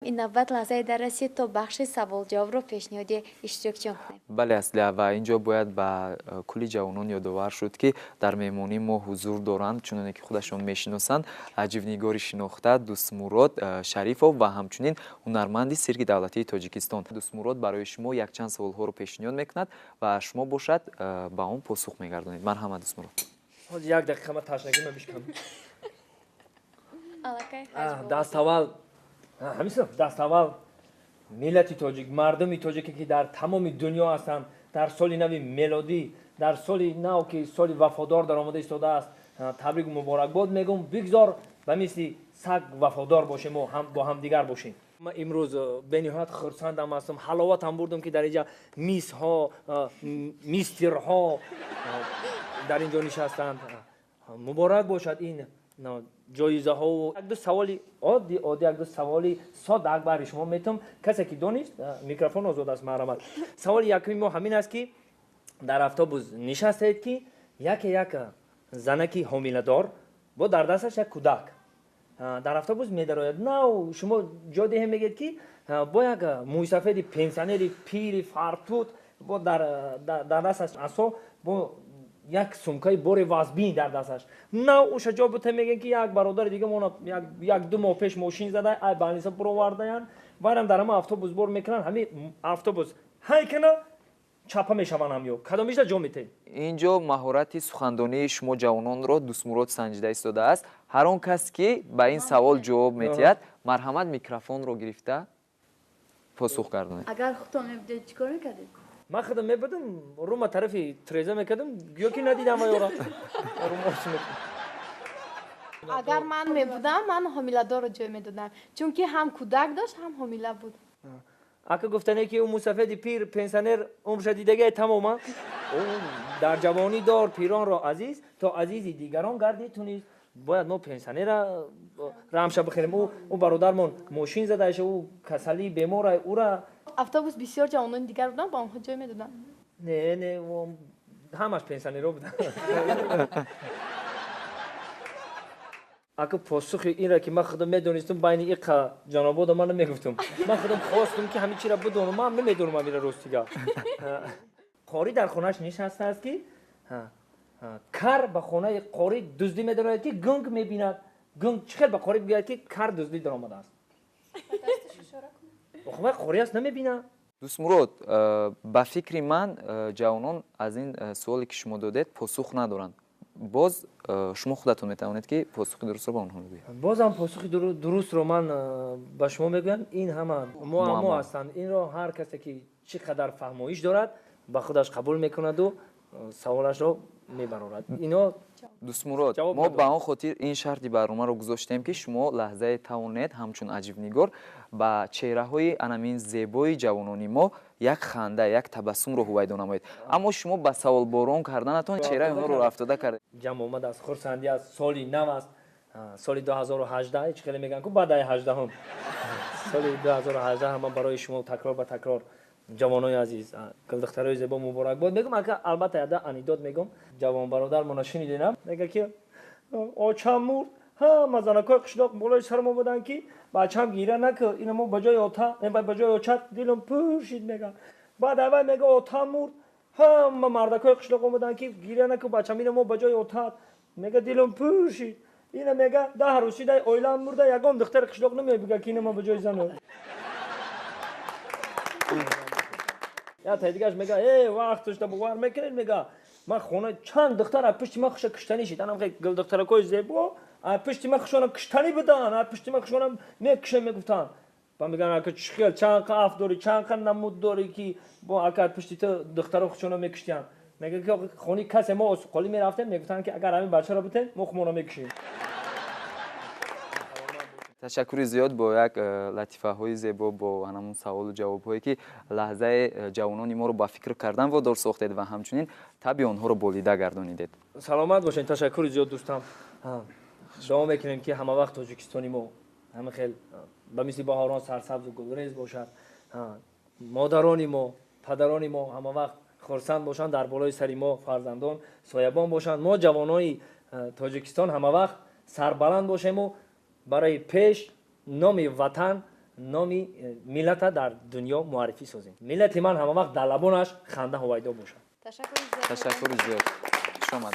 Ин навбат лаҳзаи дар расид, то бахши савол-ҷавобро пешниҳоди иштирокчиён кунем. Бале, Аслия, ва инҷо бояд ба кулли ҷавонон ёдовар шуд, ки дар меҳмонии мо ҳузур доранд, чуноне ки худашон мешиносанд, аҷибнигори шинохта Дӯстмурод Шарифов ва ҳамчунин ҳунарманди Сирки давлатии Тоҷикистон. Дӯстмурод барои шумо якчанд саволҳоро пешниҳод мекунад ва шумо бошад ба он посух мегардонед. Марҳамат, Дӯстмурод. Ҳозир як дақиқа ман ташнагима бишкам. Даставвал ҳамисо, даставвал миллати тоҷик, мардуми тоҷике ки дар тамоми дунё ҳастанд, дар соли нави мелодӣ, дар соли нав ки соли вафодор даромада истодааст, табрику муборакбод мегӯм. Бигзор ба мисли саг вафодор бошем мо, бо ҳамдигар бошем. Ман имрӯз бениҳоят хурсандам ҳастам, ҳаловатам бурдам, ки дар инҷа мисҳо, мистерҳо дар инҷо нишастанд. Муборак бошад ин ҷоизаҳову якду саволи оддӣ оддӣ, якду саволи сода акбари шумо метавам. Касе ки донист, микрофон озод аст, марҳамат. Саволи якуми мо ҳамин аст, ки дар автобус нишастаед, ки яке як занаки ҳомиладор бо дар дасташ як кӯдак дар автобус медарояд. Нав шумо ҷо диҳем, мегӯед, ки бо як мӯйсафеди пенсионери пири фартут бо дар дасташ асо, бо як сумкаи бори вазбин дар дасташ. Нав уша ҷо бута, мегӯян, ки як бародари дига мона як ду моҳ пеш мошин зада, ай балниса буровардаянд, вайрам дар ҳама автобус бор мекунанд. Ҳами автобус ҳай кана чапа мешаванд, ҳам ё кадомишда ҷо метаҳед? Инҷо маҳорати сухандонии шумо ҷавононро Дӯстмурод санҷида истодааст. Ҳар он кас ки ба ин савол ҷавоб метиҳад, марҳамат, микрофонро гирифта посух гардонед. Агар худтон мебудед, чӣ кор мекардед? Ман худам мебудам, рума тарафи треза мекардам, ё ки надидам аёра. Агар ман мебудам, ман ҳомиладорро ҷой медодам, чунки ҳам кӯдак дошт, ҳам ҳомила буд. Ака, гуфтане, ки ӯ мусафеди пир пенсионер умрша дидагиай тамома. Дар ҷавонӣ дор пиронро азиз, то азизи дигарон гардӣ ту низ. Бояд мо пенсионера рамша бихӯрем. Ӯ бародармон мошин задаша, ӯ касалӣ бемора, ӯра. Автобус бисёр ҷавонони дигар буданд, ба онҳо ҷой медодам. Не, не, ҳамаш пенсионеро буданд. Ака, посухи инра ки ман худам медонистам, байни иқа ҷанобода ман намегуфтам. Ман худам хостам, ки ҳамин чира бидонам. Ман намедонам ҳамира, ростига. Қорӣ дар хонааш нишастааст, ки кар ба хонаи қорӣ дуздӣ медарояд, ки гунг мебинад. Гунг чӣ хел ба қорӣ бигӯяд, ки кар дуздӣ даромадааст? Охвай қорӣ аст, намебинад. Дӯстмурод, ба фикри ман, ҷавонон аз ин суоле ки шумо додед, посух надоранд. Боз шумо худатон метавонед, ки посухи дурустро ба онҳо бигӯед. Бозам посухи дурустро ман ба шумо мегӯям. Ин ҳама муаммо ҳастанд. Инро ҳар касе ки чӣ қадар фаҳмоиш дорад, ба худаш қабул мекунаду саволашро мебарорад. Ино Дӯстмурод, мо ба он хотир ин шарти барномаро гузоштем, ки шумо лаҳзае тавонед ҳамчун аҷибнигор ба чеҳраҳои анамин зебои ҷавонони мо як ханда, як табассумро ҳувайдо намоед. Аммо шумо ба саволборон карданатон чеҳраи онҳоро рафтода кардед. Ҷамъ омад аст, хурсандӣ аст, соли нав аст, соли 2018. Чӣ хеле мегӯянд ку, баъдаи ҳаждаҳум, соли 2018. Ман барои шумо такрор ба такрор, ҷавонои азиз, гулдухтарои зебо, муборакбод мегӯм. Ака, албатта, яда анекдот мегӯм. Ҷавон бародар мона шуниденам, мега, ки очам мурд, ҳама занакҳои қишлоқ болои сарам омаданд, ки бачам гира наку, ина мо ба ҷои ота, ба ҷои очат. Дилам пур шид, мега. Баъд аввал мега, отам мурд, ҳама мардакҳои қишлоқ омаданд, ки гира наку, бачам, ина мо ба ҷои отат. Мега, дилам пур шид. Ина, мега, 10 рӯз шида, оилаам мурда, ягон духтари қишлоқ намебига, ки ина мо ба ҷои зану. Я дигаш мега, э, вақташда бовар мекунед, мега, ман хона чанд духтар аз пушти ман хуша куштанӣ шид. Анам гулдухтаракҳои зебо аз пушти ман хушона куштанӣ буданд, аз пушти ман хушона мекушем мегуфтанд. Ба меган, ака, чӣ хел, чанд қа аф дорӣ, чанд қа намуд дорӣ, ки бо ака аз пушти ту духтаро хушона мекуштиянд? Мега, ки хони касе мо осуқолӣ мерафтем, мегуфтанд, ки агар ҳамин бачаро битем, мо хумонро мекушем. Ташаккури зиёд бо як латифаҳои зебо, бо ҳамон саволу ҷавобҳое, ки лаҳзаи ҷавонони моро ба фикр кардан водор сохтед ва ҳамчунин таби онҳоро болида гардонидед. Саломат бошед, ташаккури зиёд, дӯстам. Дуо мекунем, ки ҳама вақт Тоҷикистони мо ҳама хел ба мисли баҳорон сарсабзу гулрез бошад, модарони мо, падарони мо ҳама вақт хурсанд бошанд, дар болои сари мо фарзандон соябон бошанд. Мо ҷавонони Тоҷикистон ҳама вақт сарбаланд бошему барои пеш номи ватан Номи миллата дар дунё муаррифӣ созем. Миллати ман ҳама вақт дар лабонаш ханда ҳувайдо бошад. Ташаккури зиёд. Ташаккури зиёд, хуш омад.